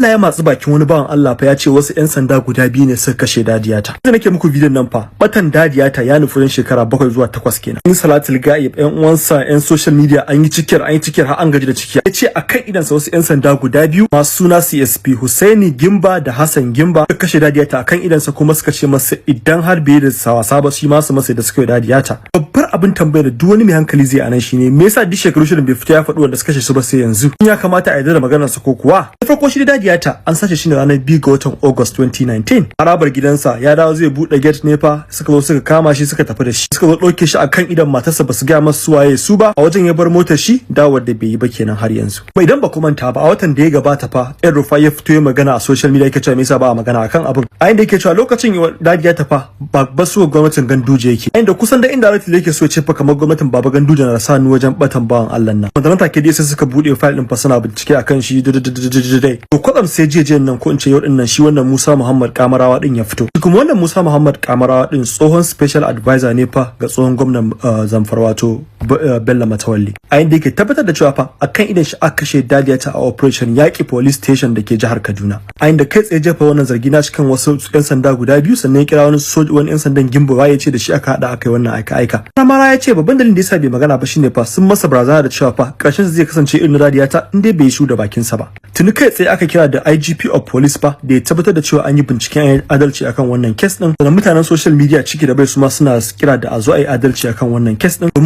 Allah ya matsi bakin wani bawan Allah fa, ya ce wasu 'yan sanda guda biyu ne suka kashe Dadiyata. Yanzu nake muku bidiyon nan fa, batan Dadiyata ya nufi shekara 7 zuwa 8 kenan. In salatul ga'ib, 'yan uwansa, 'yan social media, an yi cikiyar, an yi cikiyar har an gaji da cikiya. Ya ce akan idansa wasu 'yan sanda guda biyu masu suna CSP Husaini Gimba da Hassan Gimba suka kashe Dadiyata akan idansa, kuma suka ce masa idan har bai da wasa ba, shi ma su masa da suka yi Dadiyata. Babbar abin tambayar da duk wani mai hankali zai anan shine, me yasa duk shekaru 6 bai fito ya faɗi wanda suka kashe su ba sai yanzu? Ya kamata a yarda da maganarsa ko kuwa? Da farko shi Dadiyata an sace shi ne ranar 2 ga watan August 2019. Harabar gidansa, ya dawo zai buɗe gate ne fa suka zo suka kama shi, suka tafi da shi. Suka zo ɗauke shi akan idan matarsa, basu gaya masa su waye su ba. A wajen ya bar motar shi, dawar da bai yi ba kenan har yanzu. Kuma idan ba ku manta ba, a watan da ya gabata fa El Rufai ya fito ya magana a social media, yake cewa me yasa ba a magana akan abin. A inda yake cewa lokacin Dadiyata fa ba su gwamnatin Ganduje yake. Inda kusan da indirectly yake so ce fa kamar gwamnatin Baba Ganduje na sa hannu wajen batan bawan Allah nan. Wanda nan take dai sai suka buɗe file din fa, suna bincike akan shi dai. To kwatsam sai jiya nan, ko in ce yau din nan, shi wannan Musa Muhammad Kamarawa din ya fito. Kuma wannan Musa Muhammad Kamarawa din tsohon special advisor ne fa ga tsohon gwamnan Zamfara, wato Bello Matawalle. A inda yake tabbatar da cewa fa akan idan shi aka kashe Dadiyata a Operation Yaki Police Station da ke jihar Kaduna. A inda kai tsaye jefa wannan zargi na cikin wasu 'yan sanda guda biyu, sannan ya kira wani soja, wani 'yan sandan Gimbo, ya ce da shi aka hada aka yi wannan aika aika. Kamara ya ce babban dalilin da yasa bai magana ba shine fa sun masa barazana da cewa fa karshen zai kasance irin na Dadiyata in dai bai yi shu da bakinsa ba. Tuni kai tsaye aka kira da IGP of police fa da ya tabbatar da cewa an yi binciken adalci akan wannan case din. Sannan mutanen social media ciki da bai su ma suna kira da a zo a yi adalci akan wannan case din.